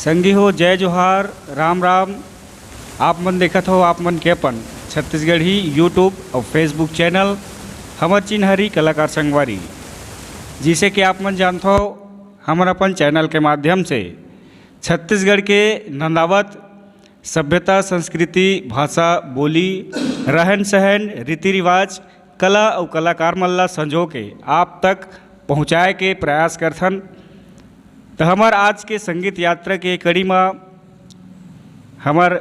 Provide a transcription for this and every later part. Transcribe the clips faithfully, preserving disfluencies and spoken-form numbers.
संगी हो, जय जोहार, राम राम। आप मन देखत हो आप मन के अपन छत्तीसगढ़ी YouTube अउ Facebook चैनल हमर चिन्हारी कलाकार संगवारी, जिसे कि आप मन जानत हो हमन अपन चैनल के माध्यम से छत्तीसगढ़ के नंदावत सभ्यता, संस्कृति, भाषा, बोली, रहन सहन, रीति रिवाज, कला अउ कलाकार मन ला संजो के आप तक पहुँचाए के प्रयास करथन। त हमर आज के संगीत यात्रा के कड़ी म हमर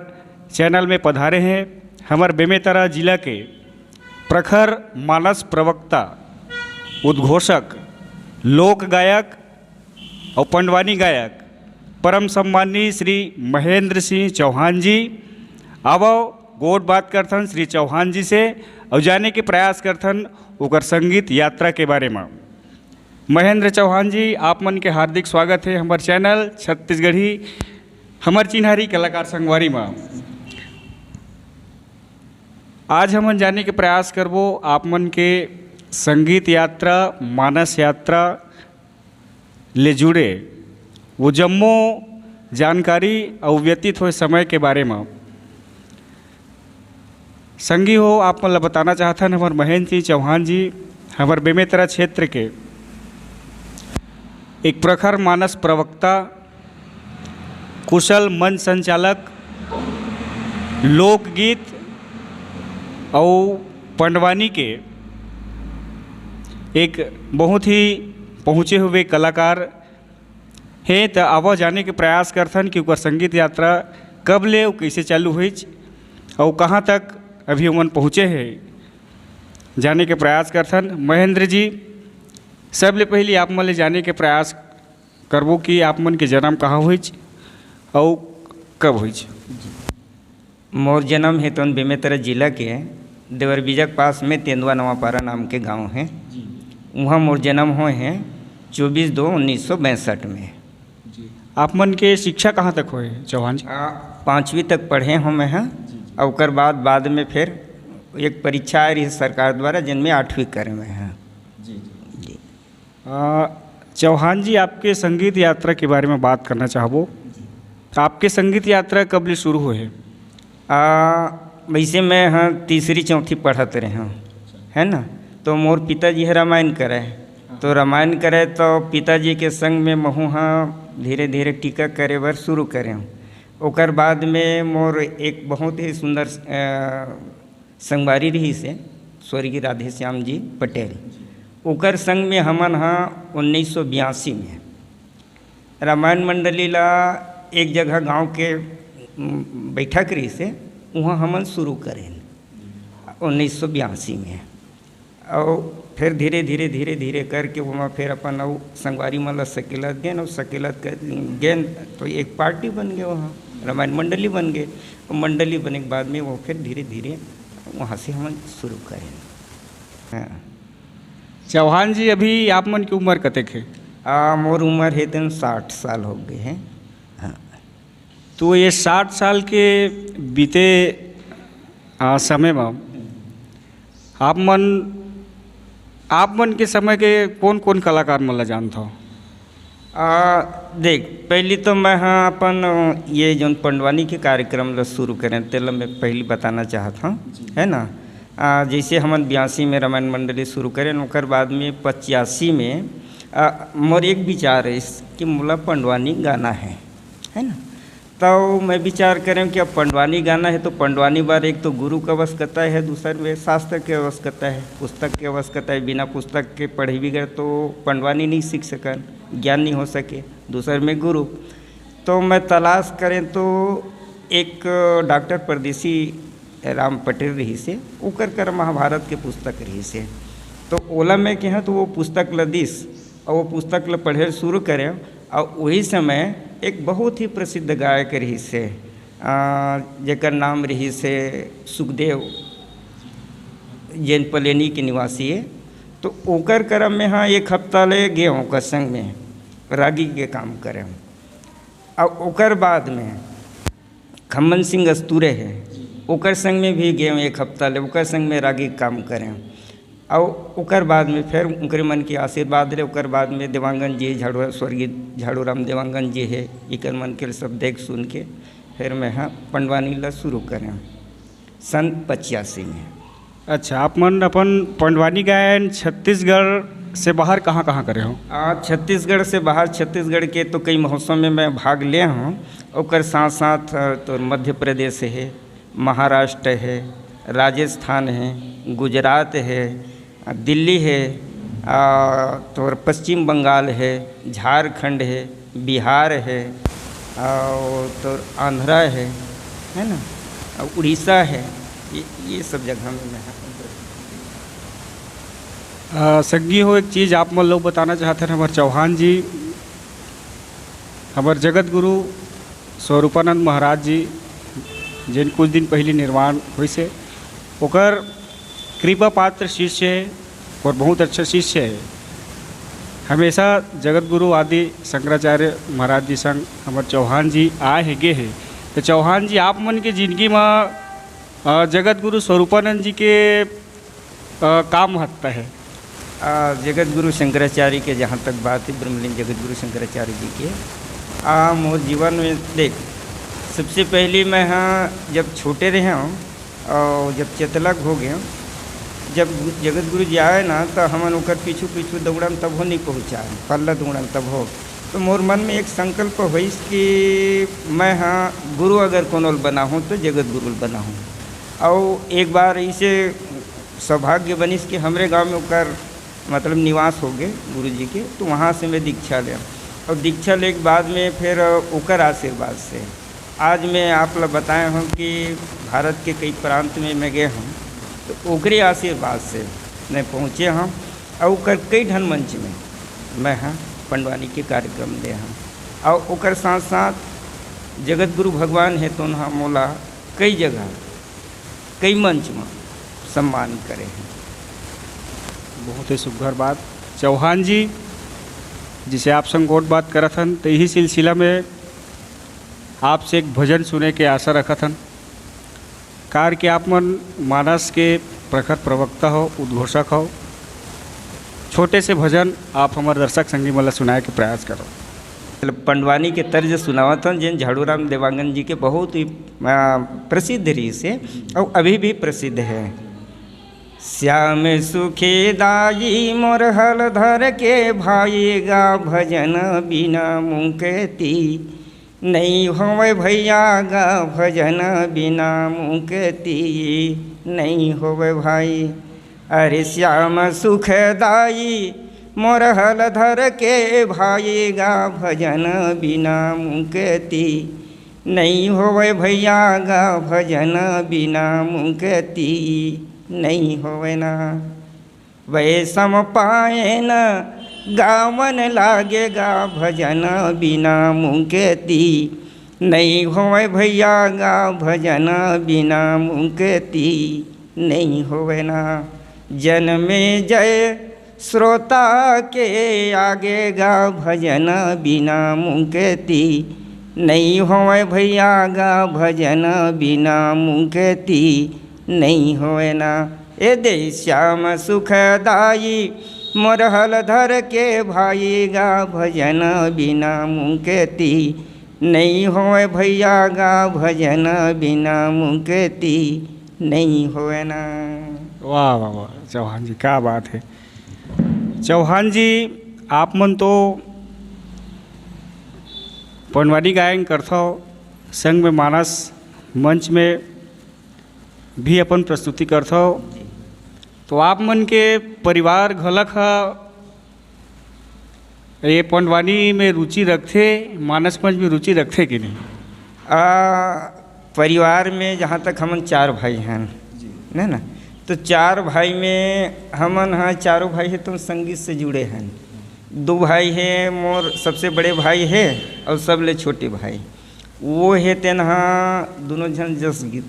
चैनल में पधारे हैं हमर बेमेतरा जिला के प्रखर मानस प्रवक्ता, उद्घोषक, लोक गायक अउ पंडवानी गायक परम सम्मानी श्री महेंद्र सिंह चौहान जी। आवव गोठ बात करथन श्री चौहान जी से अउ जाने के प्रयास करथन ओकर संगीत यात्रा के बारे म। महेंद्र चौहान जी, आप मन के हार्दिक स्वागत है हमर चैनल छत्तीसगढ़ी हमर चिन्हारी कलाकार संगवारी म। आज हमन जाने के प्रयास करबो आप मन के संगीत यात्रा, मानस यात्रा ले जुड़े वो जम्मो जानकारी अउ व्यतीत होए समय के बारे म। संगी हो, आप मन ल बताना चाहथन, हमर महेंद्र सिंह चौहान जी हमर बेमेतरा क्षेत्र के एक प्रखर मानस प्रवक्ता, कुशल मंच संचालक, लोकगीत अउ पंडवानी के एक बहुत ही पहुँचे हुए कलाकार हे। त आवा जाने के प्रयास करथन कि ओकर संगीत यात्रा कब ले अउ कइसे चालू होइच अउ कहाँ तक अभी ओमन पहुँचे हे, जाने के प्रयास करथन। महेंद्र जी, सबले पहिली आप मन ले जाने के प्रयास करबो कि आप मन के जन्म कहाँ होइच अउ कब होइच? मोर जन्म हे तोन बेमेतरा जिला के देवरबीजा के पास में तेंदुआ नवापारा नाम के गांव हे। उहाँ मोर जन्म होए हे चौबीस दो उन्नीस सौ बैसठ में। आप मन के शिक्षा कहाँ तक होए, चौहान जी? आ, पाँचवीं तक पढ़े हों मैं ह। अउ ओकर बाद, बाद में फिर एक परीक्षा आए रही सरकार द्वारा, जिनमें आठवीं करे मैं ह। जी। आ, चौहान जी, आपके संगीत यात्रा के बारे में बात करना चाहबो। आपके संगीत यात्रा कब ले शुरू होए हे? आ, वैसे मैं ह तीसरी चौथी पढ़त रहे हूँ, है ना, तो मोर पिताजी ह रामायण करे, तो रामायण करे तो पिताजी के संग में महू ह धीरे धीरे टीका करे बर शुरू करे हूँ। ओकर बाद में मोर एक बहुत ही सुंदर अ, संगवारी रहिस हे, स्वर्गीय राधेश्याम जी पटेल। ओकर संग में हमन ह उन्नीस सौ बयासी में रामायण मंडली ला एक जगह गांव के, उम, बैठक रहिस हे, उहाँ हमन शुरू करेन उन्नीस सौ बयासी में। अउ फिर धीरे धीरे, धीरे धीरे करके ओमा फिर अपन अउ संगवारी मन ला सकेलत गेन, अउ सकेलत कर गेन तो एक पार्टी बन गे, वहाँ रामायण मंडली बन गे। अउ मंडली बने के बाद में वो फिर धीरे धीरे वहाँ से हमन शुरू करेन। हाँ। चौहान जी, अभी आप मन के उम्र कतेक हे? आ, मोर उम्र हे तेन साठ साल हो गए हे। हाँ। तो ये साठ साल के बीते, आ, समय में आप मन, आप मन के समय के कौन-कौन कलाकार मन ला जानत हव? आ, देख, पहली तो मैं ह अपन, अ, ये जोन पंडवानी के कार्यक्रम ला शुरू करें, तेला मैं पहली बताना चाहत हूँ, जी। है ना? आ, जैसे हमन बयासी में रामायण मंडली शुरू करें, ओकर बाद में पचासी में, आ, मोर एक विचार है इस, कि मोला पंडवानी गाना है, है ना? तो मैं विचार करें कि अब पंडवानी गाना है, तो पंडवानी बर एक तो गुरु की आवश्यकता है, दूसर में शास्त्र की आवश्यकता है, पुस्तक की आवश्यकता है। बिना पुस्तक के पढ़े बगैर तो पंडवानी नहीं सीख सकन, ज्ञान नहीं हो सके। दूसर में गुरु। तो मैं तलाश करें तो एक डॉक्टर परदेसी राम पटेल रहिस हे, ओकर कर महाभारत के पुस्तक रहिस हे। तो ओला मैं कहें तो वो पुस्तक ल दिस, और वो पुस्तक ल पढ़े शुरू करें, और वही समय एक बहुत ही प्रसिद्ध गायक रहिस हे, आ, जेकर नाम रहिस हे सुखदेव, जेन पलेनी के निवासी हे। तो ओकर करम में हाँ एक हफ्ता ले गे हों ओकर संग में रागी के काम करें। और ओकर बाद में खम्मन सिंह अस्तुरे हे, ओकर संग में भी गेंव एक हफ्ता ले, ओकर संग में रागी के काम करें। अउ ओकर बाद में फेर उनकरे मन के आशीर्वाद ले, ओकर बाद में देवांगन जी, झाड़ू, स्वर्गीय झाड़ू राम देवांगन जी हे, इकर मन के सब देख सुन के फेर मैं ह पंडवानी ला शुरू करें सन पचासी में। अच्छा, आप मन अपन पंडवानी गायन छत्तीसगढ़ से बाहर कहाँ-कहाँ करे हो? आ, छत्तीसगढ़ से बाहर, छत्तीसगढ़ के तो कई महोत्सव में मैं भाग ले हूँ। ओकर साथ-साथ, अ, तो मध्य प्रदेश है, महाराष्ट्र है, राजस्थान है, गुजरात है, अ, दिल्ली है, अ, तो पश्चिम बंगाल है, झारखंड है, बिहार है, और तो आंध्रा है, है ना, और उड़ीसा है, ये, ये सब जगह में मैं अ, संगी हो, एक चीज आप मन लोग बताना चाहत हन, हमर चौहान जी, हमर जगत गुरु स्वरूपानंद महाराज जी, जिन कुछ दिन पहले निर्वाण होइस हे, ओकर कृपा पात्र शिष्य हे और बहुत अच्छा शिष्य हे। हमेशा जगत गुरु आदि शंकराचार्य महाराज जी संग हमर चौहान जी आए हे, गे हे। तो चौहान जी, आप मन के जिंदगी म, अ, जगत गुरु स्वरूपानंद जी के अ, का महत्ता हे? आ, जगत गुरु शंकराचार्य के जहाँ तक बात है, ब्रह्मलीन जगत गुरु शंकराचार्य जी के, आ, मोर जीवन में देख, सबसे पहली मैं, हाँ, जब छोटे रहे हूँ और जब चेतलक हो गए हूँ, जब गु-, जगत गुरु जी आए ना, तो हमन ओकर पीछू पीछू दौड़न, तब हो नहीं पहुँचा, पल्ला दौड़न, तब हो। तो मोर मन में एक संकल्प होइस कि मैं, हाँ, गुरु अगर कोनो ल बनाहूँ तो जगत गुरु ल बनाहूँ। और एक बार इसे सौभाग्य बनिस कि हमरे गांव में ओकर, मतलब, निवास हो गए गुरु जी के, तो वहाँ से मैं दीक्षा ले। और दीक्षा ले के बाद में फिर ओकर आशीर्वाद से आज मैं आप ला बताए हूँ कि भारत के कई प्रांत में मैं गए हूँ, तो ओकरे आशीर्वाद से मैं पहुँचे हूँ। और ओकर कई ठन मंच में मैं, हाँ, पंडवानी के कार्यक्रम दे हूँ। और ओकर साथ साथ जगत गुरु भगवान हे तो उन्हा मोला कई जगह, कई मंच में सम्मान करे हैं। बहुत ही सुघर बात। चौहान जी, जिसे आप संग गोठ बात करत हन, तो यही सिलसिला में आपसे एक भजन सुने के आशा रखत हन। कार के आप मन मानस के प्रखर प्रवक्ता हो, उद्घोषक हो, छोटे से भजन आप हमर दर्शक संगी मन ला सुनाए के प्रयास करो। पंडवानी के तर्ज सुनावत हन, जेन झाड़ू राम देवांगन जी के बहुत ही, आ, प्रसिद्ध रहिस हे और अभी भी प्रसिद्ध है। श्याम सुखे दाई मोर हल धर के भाई गा, भजन बिना मुक्ति नहीं होवे भैया गा, भजन बिना मुक्ति नहीं होवे भाई। अरे श्याम सुखदाई मोर हल धर के भाई गा, भजन बिना मुक्ति नहीं होवे भैया गा, भजन बिना मुक्ति नहीं होवे ना। वैसम पाए न गावन लागे गा, भजन बिना मुक्ति नहीं होवे भैया गा, भजन बिना मुक्ति नहीं होवे ना। जन्मे जय श्रोता के आगे गा, भजन बिना मुक्ति नहीं होवे भैया गा, भजन बिना मुक्ति नहीं होवे ना। ए दे श्याम सुखदाई मोर हल धर के भाई गा, भजन बिना मुक्ति नहीं होवे भैया गा, भजन बिना मुक्ति नहीं होवे ना। वाह, वाह, वाह, चौहान जी, क्या बात है। चौहान जी, आप मन तो पंडवानी गायन करथव, संग में मानस मंच में भी अपन प्रस्तुति करथव, तो आप मन के परिवार घलक ह ये पंडवानी में रुचि रखथे, मानस मंच में रुचि रखथे कि नहीं? आ, परिवार में जहाँ तक हमन चार भाई हन, जी। है ना, तो चार भाई में हमन, हाँ, चारों भाई हे तो संगीत से जुड़े हन। दो भाई हे, मोर सबसे बड़े भाई हे और सबले छोटे भाई वो हे, तेन हा दोनों झन जस गीत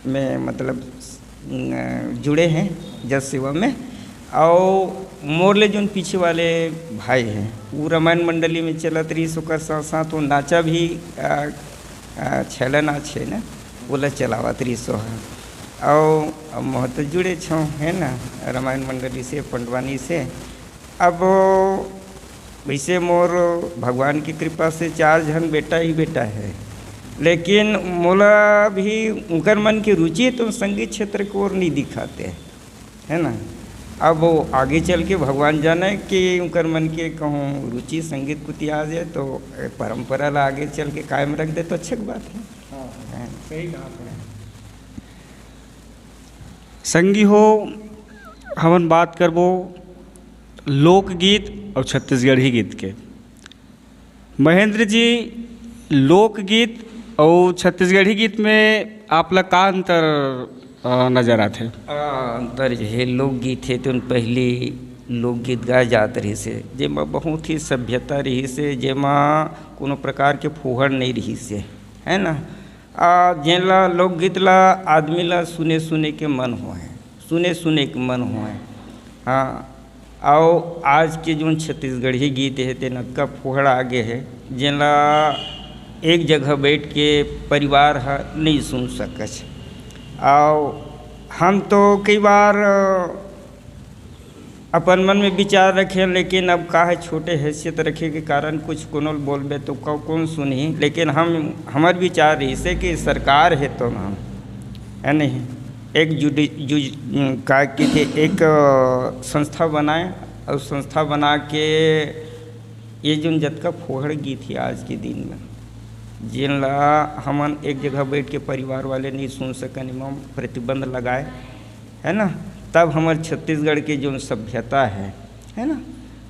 में, मतलब, अ, जुड़े हैं, जस सेवा में। और मोर ले जोन पीछे वाले भाई हैं, वो रामायण मंडली में चलत रहिस, ओकर साथ साथ वो नाचा भी, अ, अ, छैला नाच है ना, वो ला चलावत रहिस वो हा। अउ अब मोह तो जुड़े छौं, है ना, रामायण मंडली से, पंडवानी से। अब वैसे मोर भगवान की कृपा से चार झन बेटा ही बेटा है, लेकिन मोला भी उनकर मन की रुचि तो संगीत क्षेत्र की ओर नहीं दिखाते, है ना। अब वो आगे चल के भगवान जाने कि उनकर मन के कहूँ रुचि संगीत कुति आ जाए, तो परंपरा ला आगे चल के कायम रख दे, तो अच्छे की बात है। हाँ, हैं? सही कहा आपने। संगी हो, हमन बात करबो लोकगीत और छत्तीसगढ़ी गीत के। महेंद्र जी, लोकगीत और छत्तीसगढ़ी गीत में आप ला का अंतर, अ, नजर आथे? आ, अंतर जो है, लोकगीत है तो पहली लोकगीत गाए जात रहिस हे, जेमा बहुत ही सभ्यता रहिस हे, जेमा कोनो प्रकार के फूहड़ नहीं रहिस हे, है ना। आ, जेन ला लोकगीत ला आदमी ला सुने सुने के मन होए, सुने सुने के मन होए। हाँ, अउ आज के जोन छत्तीसगढ़ी गीत हे, तेन अतका फूहड़ आ गे हे, जेन ला एक जगह बैठ के परिवार ह नहीं सुन सकच। अउ हम तो कई बार अपन मन में विचार रखे, लेकिन अब का है, छोटे हैसियत रखे के कारण कुछ कोनो ल बोलबे तो कौ-, कौन सुनही। लेकिन हम, हमर विचार इसे कि सरकार है तो हम, है नहीं, एक जुडि-, जुज-, का कहिथे, एक, अ, संस्था बनाए और संस्था बना के ये जोन जतका फोहड़ गीत है आज के दिन में, जेन ला हमन एक जगह बैठ के परिवार वाले नहीं सुन सकन, एमा प्रतिबंध लगाए, है ना, तब हमर छत्तीसगढ़ के जोन सभ्यता है, है ना,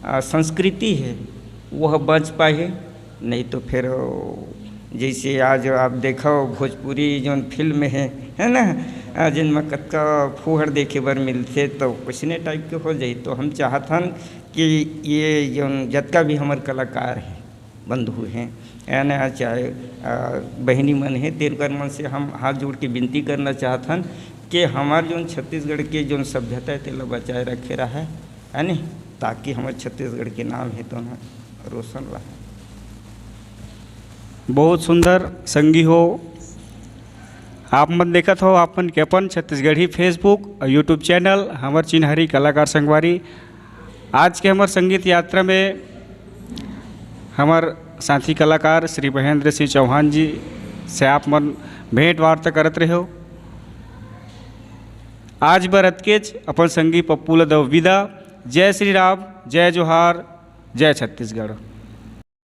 आ, संस्कृति है, वह बच पाए। नहीं तो फिर जैसे आज आप देखो भोजपुरी जोन फिल्म है, है ना, आ, जिनमें कतका फूहड़ देखे बर मिलथे, तो वैसने टाइप के हो जाई। तो हम चाहत हन कि ये जोन जतका भी हमर कलाकार हैं, बंधु हैं, है ना, चाहे, आ, बहिनी मन हैं, तेनकर मन से हम हाथ जोड़ के विनती करना चाहत हन कि हमार जोन छत्तीसगढ़ के जोन सभ्यता है, तेला बचाए रखे रहे, है नी, ताकि हमर छत्तीसगढ़ के नाम है तो ना रोशन रहे। बहुत सुंदर संगी हो, आप मन देखत हो अपन के अपन छत्तीसगढ़ी Facebook और YouTube चैनल हमर चिन्हारी कलाकार संगवारी। आज के हमर संगीत यात्रा में हमर साथी कलाकार श्री महेंद्र सिंह चौहान जी से आप मन भेंट वार्ता करत रहे हो। आज बर अतकेच, अपन संगी पप्पू ल दव विदा। जय श्री राम, जय जोहार, जय छत्तीसगढ़।